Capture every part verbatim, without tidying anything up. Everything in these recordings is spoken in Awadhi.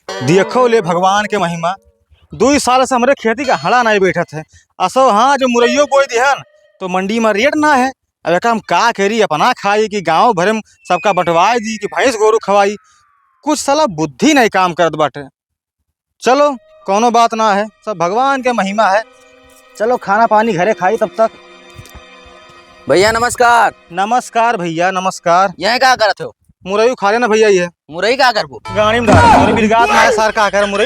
देखो ले भगवान के महिमा, दुई साल से हमरे खेती का हड़ा नाहीं बैठत है। असो हाँ, जो मुरैयो बोई दिहन, तो मंडी में रेट ना है। अब एका हम का करी, अपना खाई कि गाँव भरे में सबका बंटवाई दी कि भैंस गोरू खवाई? कुछ साला बुद्धि नाहीं काम करत बाटे। चलो, कौनो बात ना है, सब भगवान के महिमा है। चलो, खाना पानी घरे खाई तब तक। भैया, नमस्कार। नमस्कार भैया, नमस्कार। यहीं का करत हो? मुरई उखाड़े ना भैया, ये। मुरई का करबो? गाड़ी में डाल, मुरई बिलगात ना है, सर, का करे मुरई?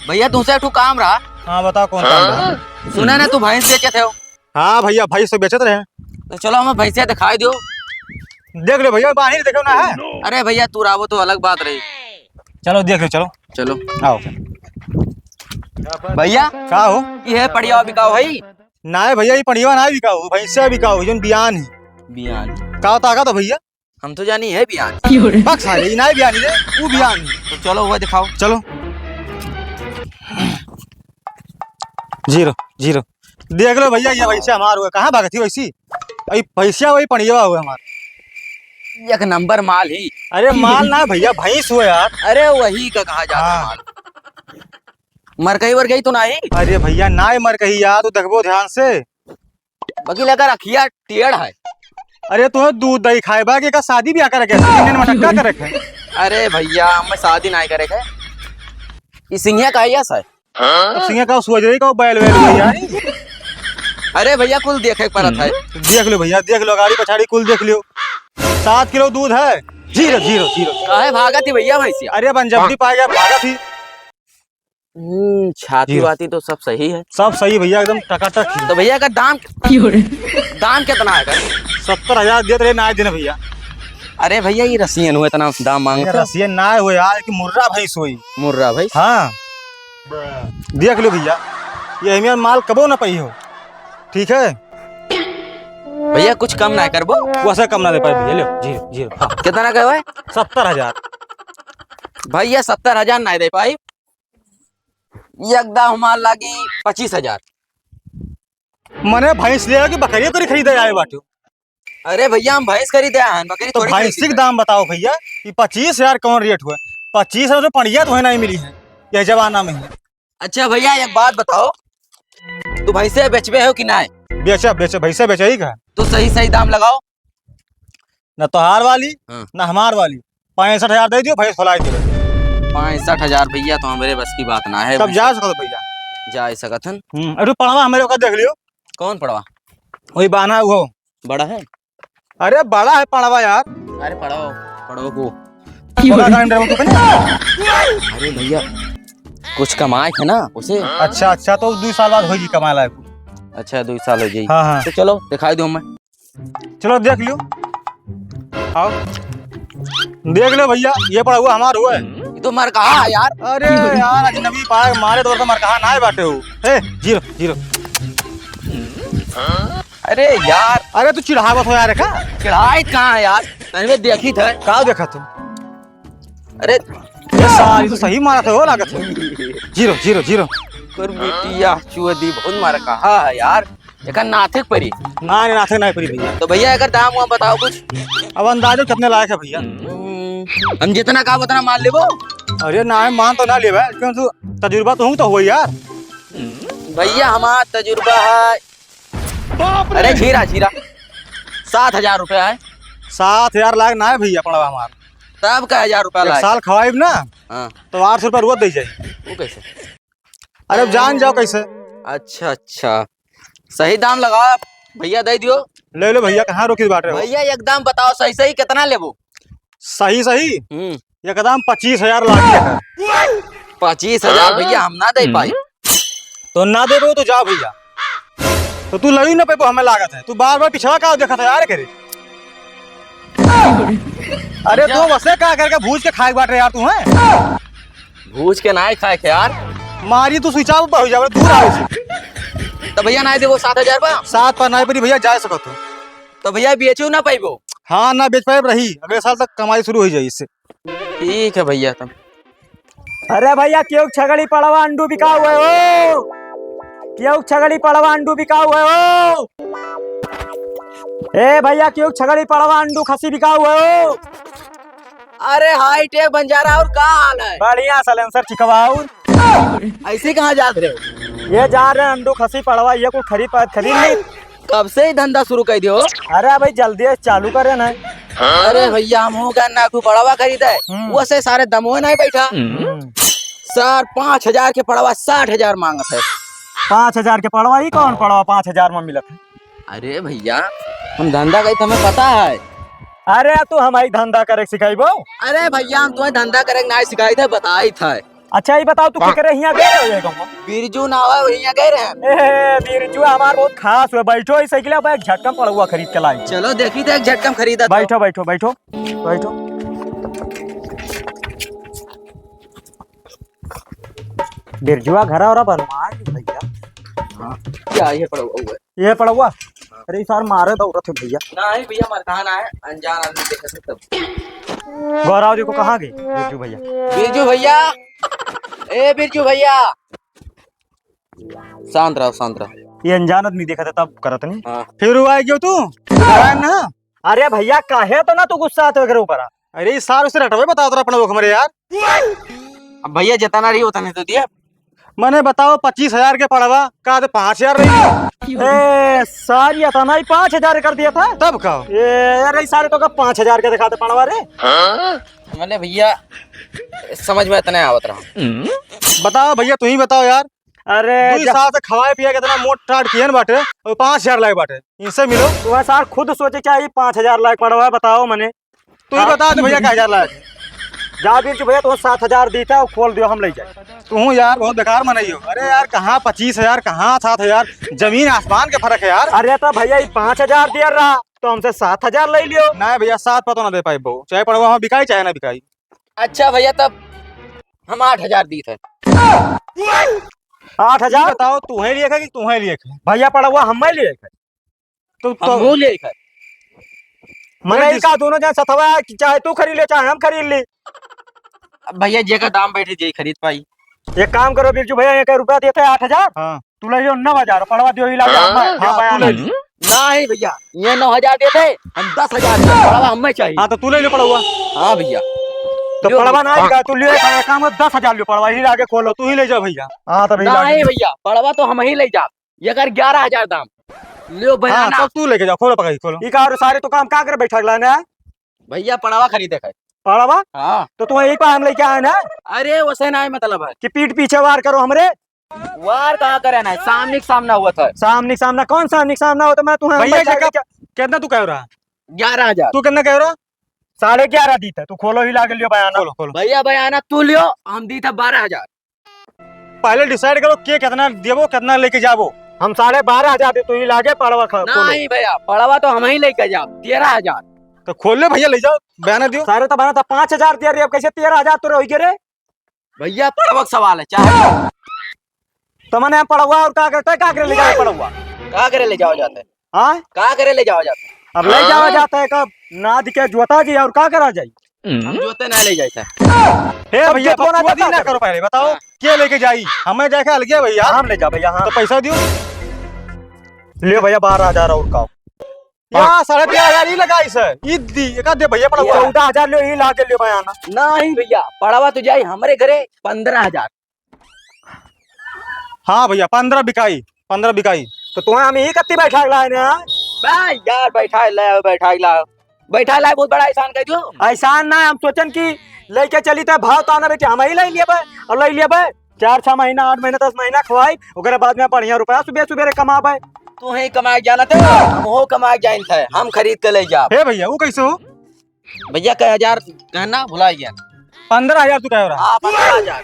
भैया, तुमसे एक ठो काम रहा। हाँ, बताओ, कौन काम रहा? सुना ना, तू भैंस बेचत हो। हाँ भैया, भैंस तो बेचत रहे। तो चलो, हमें भैंसिया दिखाई दो। देख लो भैया, बाहर देखो ना है। अरे भैया, तू रहो तो अलग बात रही। चलो, देख लो, चलो। चलो। आओ। भैया, का हो? ये है पड़िया बिकाऊ है? ना है भैया, ये पड़िया ना बिकाऊ, भैंसिया बिकाऊ, जोन बियान है। बियान। का ताकत है भैया? हम तो जानी है बियान। बक साले, ई नाय बियानी रे, ऊ बियान। तो चलो, वो दिखाओ। चलो। जीरो, जीरो। देख लो भैया, ये भैंसिया हमार हुए। कहाँ भागत ही वैसी? अई भैंसिया वही पड़िया हुए हमार। एक नंबर माल ही। अरे माल ना भैया, भैंस हुए यार। अरे वही का कहा जाता हाँ। माल। मर गई वर गई तो नाही? अरे भैया, नाय मर गई यार, तू देखबो ध्यान से। बाकी लगा रखिया टेढ़ है। अरे, तू दूध दही खाए बा कि का शादी ब्याह करे के? सीने में मटक्का करे के? अरे भैया, हमें शादी नाय करे के। ई सिंघिया का है, यस है? तो सिंघिया का सुअज रही का बैल वैल भैया? अरे भैया, कुल देखे के परत है। देख लो भैया, देख लो, गाड़ी पछाड़ी कुल देख लियो। सात किलो दूध है। जीरो, जीरो, जीरो। काहे भागत ही भैया भैंसिया? अरे, बन जब भी पाए गया, भागत ही। हम्म, छाती जी। वाती तो सब सही है। सब सही भैया, एकदम टकाटक ही। तो भैया का दाम, क्यों रे? दाम कितना है का? सत्तर हजार देत रहे, ना देना भैया। अरे भैया, ये रसियन हुए, इतना दाम मांगते हो? रसियन ना हुए यार, कि मुर्रा भैंस हुई। मुर्रा भैंस? हाँ। देख लो भैया, ये हमें माल कबो ना पाई हो, ठीक है? भैया, कुछ कम ना करबो? वैसे कम ना दे पाए भैया, लो, जीरो, जीरो, हाँ। कितना का है? सत्तर हजार। भैया, सत्तर हजार ना दे पाई। एकदम हमार लागी पच्चीस हजार। मने भैंस ले कि बकरी उकरी खरीदे आए बाटू? अरे भैया, हम भैंस खरीदे आए हैं, बकरी तो थोड़ी भैंस खरीदे के आए। दाम बताओ भैया, कि पच्चीस हजार कौन रेट हुआ? पच्चीस हजार तो पड़िया तो है नहीं मिली है यह जमाना में ही। अच्छा भैया, एक बात बताओ, तू भैंसे बेचबे हो कि नाय? बेचा, बेचा, भैंसे बेचा ही का? तो सही सही दाम लगाओ। ना तोहार वाली, हाँ। ना हमार वाली। पैंसठ हजार दे दियो, भैंस खोलाई दियो। पैंसठ हजार भैया, तो हमरे बस की बात ना है तब भैंस। जा सकत भैया। जा सकत हन। हम्म, अरे पड़वा हमरे ओका देख लियो। कौन पड़वा? वही बाना वो। बड़ा है? अरे बड़ा है पड़वा यार। अरे पड़वा, पड़वा को। बड़ा grinder में तो कहीं। अरे भैया, कुछ कमाए थे ना उसे। अच्छा, अच्छा, तो दो साल बाद होगी कमाए लायक। अच्छा, दो साल हो जाई। हाँ, हाँ। तो चलो, दिखाई दो हमें। चलो देख लियो, आओ देख लो भैया, ये पड़ा हुआ हमार हुआ है। ये तो मरकहा है यार। अरे यार, अजनबी पाए मारे तो, तो मरकहा ना है बाटे हो। ए, जीरो, जीरो। अरे यार। अरे तू चिढ़ावत हो यार, का? चिढ़ाई कहाँ है यार? तनी देखी थे। का देखा तू? अरे ये सारी तो सही मारा था, हो लागत है। जीरो, जीरो, जीरो। तोर बिटिया चुअदी बहुत मरकहा है यार। एकर नाथे के परी। ना, ना, नाथे के ना परी भैया। तो भैया, एकर दाम वाम बताओ कुछ। अब अंदाजो कितने लायक है भैया? हम्म, हम जितना कहा उतना मान लेबो। अरे ना, मान तो ना लेबे, क्यों तू तजुर्बा तो हूँ तो हुआ यार। भैया, हमार तजुर्बा है। बाप रे! अरे, झीरा, झीरा। सात हजार रुपया है। सात हजार लायक ना है भैया, पड़वा हमार। तब का हजार रुपया एक लायक? साल खवाइब ना, हाँ। तो आठ सौ रुपया रोज दे जाए। वो कैसे? अरे, अब जान जाओ कैसे। अच्छा, अच्छा, सही दाम लगाओ भैया, दे दियो। ले लो भैया, कहाँ रोकी बात रहे हो? भैया, एक दाम बताओ सही सही, कितना लेबो? सही सही? हम्म। एकदम पच्चीस हजार लागी है। पच्चीस हजार भैया, हम ना दे पाई। तो ना देबो तो जा भैया। तो तू लड़ी ना पेबो, हमें लागत है। तू बार बार पिछवा का देखत है यार, करे। अरे तू वैसे का करके भूज के खाए बाटे यार तू, हैं? भूज के ना खाए के यार। मारी तू switch off हो जावे, दूर आवे से। तो भैया ना देबो सात हजार बा? सात पर ना परी भैया, जा सकत हो। तो भैया बेचू ना पाइबो? हाँ, ना बेच पाए रही, अगले साल तक कमाई शुरू हो जाए इससे। ठीक है भैया, तब। अरे भैया, क्यों छगड़ी पड़वा अंडू बिकाऊ है हो? क्यों छगड़ी पड़वा अंडू बिकाऊ है हो? ए भैया, क्यों छगड़ी पड़वा अंडू खसी बिकाऊ है हो? अरे हाई टेक बंजारा, और का हाल है? बढ़िया, सलेंसर चिकवा। और ऐसे कहाँ जात रहे? ये जा रहे अंडू खसी पड़वा, ये कुल खरीद पाए, खरीद ली। कब से ही धंधा शुरू कर दियो? अरे भाई, जल्दी से चालू करे ना। अरे भैया, हम हो गए ना, तू पड़वा खरीदे, हम्म। वो से सारे दमोए नहीं बैठा। हम्म। सर, पाँच हजार के पड़वा साठ हजार मांगत है। पाँच हजार के पड़वा, ई कौन पड़वा पाँच हजार में मिलत है? अरे भैया, हम धंधा करी त हमें पता है। अरे, तू हमारी धंधा करे सिखाइबो? अरे भैया, हम तुम्हें धंधा करे ना सिखाई थे, बताई थे। अच्छा, ये बताओ, तू केकरे हियाँ गए रहे हो ये गाँव में? बिरजू नाव है, वही हियाँ गए रहे हैं। ए, बिरजू हमार बहुत खास हुए। बैठो, ई साइकिल पे एक झटकम पड़ुआ खरीद के लाई। चलो, देखी थे, एक झटकम खरीदा था। बैठो, बैठो, बैठो, बैठो। बिरजुआ घरा ओरा बनवा के भैया। हाँ, क्या ये पड़ुआ हुआ है? ये पड़ुआ? अरे, ई सार मारे दौड़त है भैया। नहीं भैया, मरदान आए, अनजान आदमी देखे थे तब। गौराव जी को कहाँ गए बिरजू भैया? बिरजू भैया, ए बिरजू भैया, शांत रहो, शांत रहो। ये अनजान आदमी देखा था तब करत नहीं। हाँ। फिर वो आ गयो तू? नारायण ना? अरे भैया, काहे तो ना तू गुस्सा आते वगैरह ऊपर आ? अरे, ई सार उसे रटवे बताओ तोरा अपना दुख मरे यार। अब भैया, जितना रही उतने तो दिया। मने बताओ, पच्चीस हजार के पड़वा, का तो पाँच हजार रही? ए, सार, ये इतना ही पाँच हजार कर दिया था? तब का? ए, अरे, ई सारे तो का पाँच हजार के दिखाते पड़वा रे? मने भैया, समझ में इतने आवत रहा। बताओ भैया, तू ही बताओ यार। अरे, दुई जा- साल से खवाए पिया के इतना मोट टाट किए न बाटे, और पाँच हजार लाए बाटे, इनसे मिलो। तुम्हें सार खुद सोचे क्या ये पाँच हजार लायक पड़वा है, बताओ मने। तू ही हाँ। बता दे भैया, का हजार लायक? जा बिरजू भैया, तुम्हें सात हजार दी था, वो खोल दियो, हम ले जाए। तू यार बहुत बेकार मनई हो। अरे यार, कहाँ पच्चीस हजार, कहाँ सात हजार, जमीन आसमान के फर्क है यार। अरे तो भैया, ये पाँच हजार दिया रहा, तो हमसे सात हजार ले लियो। नहीं भैया, सात पर तो ना दे पाई बहू, चाहे पड़वा हम बिकाई चाहे ना बिकाई। अच्छा भैया, तब हम आठ हजार दी थे। आठ हजार? बताओ, तुम्हें लिए है कि तुम्हें लिए है? भैया, पड़वा हमें लिए है। तो, तो हमहू लिए है। मने अरे ई का दोनों जन सथवा है कि चाहे तू खरीद ले, चाहे हम खरीद ली। अब भैया, जेका दाम बैठे, जे खरीद पाई। एक काम करो बिरजू भैया, एक रुपया देते हैं आठ हजार। हाँ। तू ले लो नौ हजार, पड़वा दियो, ही लागे हाँ, हमें, हाँ, बयान तू ले है। लो। नहीं भैया, ये नौ हजार देते, हम दस हजार दे, पड़वा हमें चाहिए। हाँ, तो तू ले लो पड़वा। हाँ भैया। तो लियो पड़वा भैया। ना आएगा, तू लियो, एक काम कर, दस हजार लियो पड़वा, ही लागे खोलो। तू ही ले जाओ भैया। हाँ, तो भैया नहीं भैया, पड़वा तो हम ही ले जा, ये कर ग्यारह हजार दाम। लियो हाँ, बयाना। तब तू लेके जाओ, खोलो पकड़ी, खोलो। ई का और सारे तो काम का कर बैठा गला ना? भैया, पड़वा खरीदे खाए। पड़वा? हाँ। तो तुम्हें यही पर हम लेके आए ना? अरे, उसे ना मतलब है। कि पीठ पीछे वार करो हमरे? वार कहाँ करे ना? सामने के सामना हुआ था। सामने के सामना? कौन सामने के सामना हुआ था? मैं तुम्हें भैया, बैठा जेका के क्या कितना तू कह रहा? ग्यारह हजार। तू कितना कह रहा? साढ़े ग्यारह दी था। तू खोलो ही लागे लियो बयाना। खोलो, खोलो। भैया, बयाना तू लियो, हम दी था बारह हजार। पहले decide करो के कितना देबो, कितना लेके जाबो। हम साढ़े बारह हजार दे, तू ही लागे पड़वा खा, खोलो। नहीं भैया, पड़वा तो हम ही लेके जाब, तेरह हजार। तो खोल ले भैया, ले जाओ, बयाना दियो। सारे तो बयाना था, पाँच हजार दिया रे, अब कैसे तेरह हजार तो रह गए रे? भैया, पड़वा का सवाल है, चाहे तो मने हम पड़वा और का करते, का करे ले जाओ पड़वा? का करे ले जाओ जाते? हाँ? का करे ले जाओ जाते? अब ले जाओ हाँ? जाते है, कब नाद के जोता जी और का करा जाई? हम जोते ना ले जाते। हे तब भैया, जोतवा ना बकवादी जाता ना है। करो पहले, बताओ, हाँ। के लेके जाई? हमें जाके अलगे भैया। हम ले जा भैया, हाँ। तो पैसा दियो। ले भैया, बारह हजार और का? या साढ़े तेरह हजार ही लगाई सर। ई दी, एक दे भैया पड़वा। चौदह हजार लियो, ई लागे लियो बयाना। नहीं भैया, पड़वा तो जाई हमरे घरे पन्द्रह हजार। हाँ भैया, पन्द्रह बिकाई, पन्द्रह बिकाई। तो तुम्हें हम ही कत्ती बैठा के लाए ना? भाई यार, बैठा लाए, बैठा लाए, बैठा लाए, बहुत बड़ा एहसान कर दो। एहसान ना, हम सोचन कि लेके चली तो भाव ताना बेटी हम ही ले लेबे और ले लेबे। चार छह महीना, आठ महीना, दस महीना खवाई, ओकरे बाद में बढ़िया रुपया सुबह सुबह कमाबे। तू ही कमाए जाना तो हम हो कमाए जाइन थे, हम खरीद के ले जाब। हे भैया, वो कैसे हो? भैया, कई हजार कहना भुला गया। पन्द्रह हजार तू कह रहा? हाँ, पन्द्रह हजार।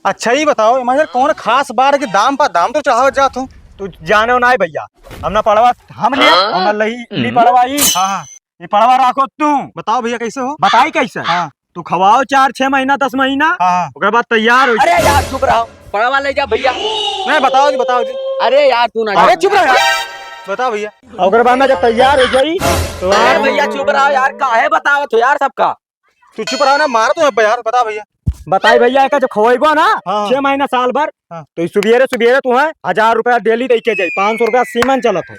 अच्छा, ई बताओ, एमा यार कौन खास बात है कि दाम पर दाम तो चढ़ावत जात हो? तू जाने हो नाई भैया, हम ना पड़वा हम ले, हाँ? हम ना लही, ली पड़वा ई। हाँ, हाँ। ई पड़वा राखो तू। बताओ भैया, कैसे हो? बताई कैसे? हाँ। तू खवाओ चार, छह महीना, दस महीना, हाँ, हाँ। ओकर बाद तैयार हो अरे यार, चुप रहो, पड़वा ले जा भैया। नहीं, बताओ जी, बताओ जी। अरे यार, तू ना अरे, जा। चुप रहो यार। बताओ भैया। ओकर बाद में जब तैयार हो जाई, तो अरे आप भैया, चुप रहो यार, काहे बतावत हो यार सबका? तू चुप रहो ना, मार तो है यार, बता भैया। बताई भैया, एका जो खवैबो ना, हाँ। छह महीना, साल भर, हाँ। तो ई सुबेरे सुबेरे तू है हजार रुपया daily दे के जाई, पाँच सौ रुपया सीमन चलत है।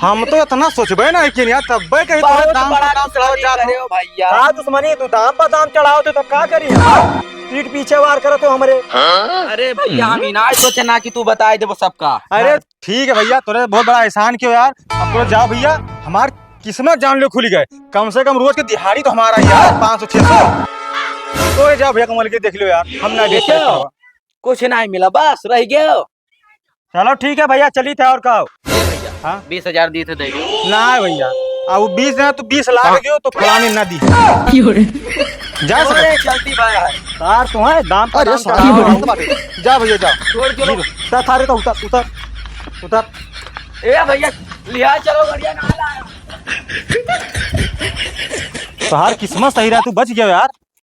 हम तो इतना सोचबे नहीं किन यार, तब्बे कहीं तोरे बहुत दाम बड़ा पर दाम चढ़ाओ दुश्मनी जात करे हो। हो भैया। का दुश्मनी? तू दाम पर दाम चढ़ाओ तो, तो का करी हम? पीठ पीछे वार करत हो हमरे। अरे भैया, हम ही ना सोचे ना कि तू बताई देबो सबका। अरे ठीक है भैया, तोरे बहुत बड़ा एहसान कियो यार। अब तो जाओ भैया, हमार किस्मत जान लो खुली गए। कम से कम रोज के दिहाड़ी तो हमारा ही यार, पाँच सौ छह सौ। तो ये जाओ भैया, कमल के देख लो यार, हम ना देख देखो, पावा। कुछ नहीं मिला, बस रह गयो। चलो ठीक है भैया, चली थे और का हो? ए भैया, हाँ? बीस हजार दी थे, दे दो। ना भैया, अब वो बीस ना, तू बीस लाख दियो तो फलानी ना दी। जा अरे सकते। चलती भाई। यार तुम्हारे दाम पर अरे दाम साहब, चढ़ाओ। जा भैया, जा। छोड़, चलो। उतर, थारे तो उतर, उतर, उतर। ए भैया, लिया चलो, बढ़िया ना ला। तोहार किस्मत सही रहा, तू बच गया यार।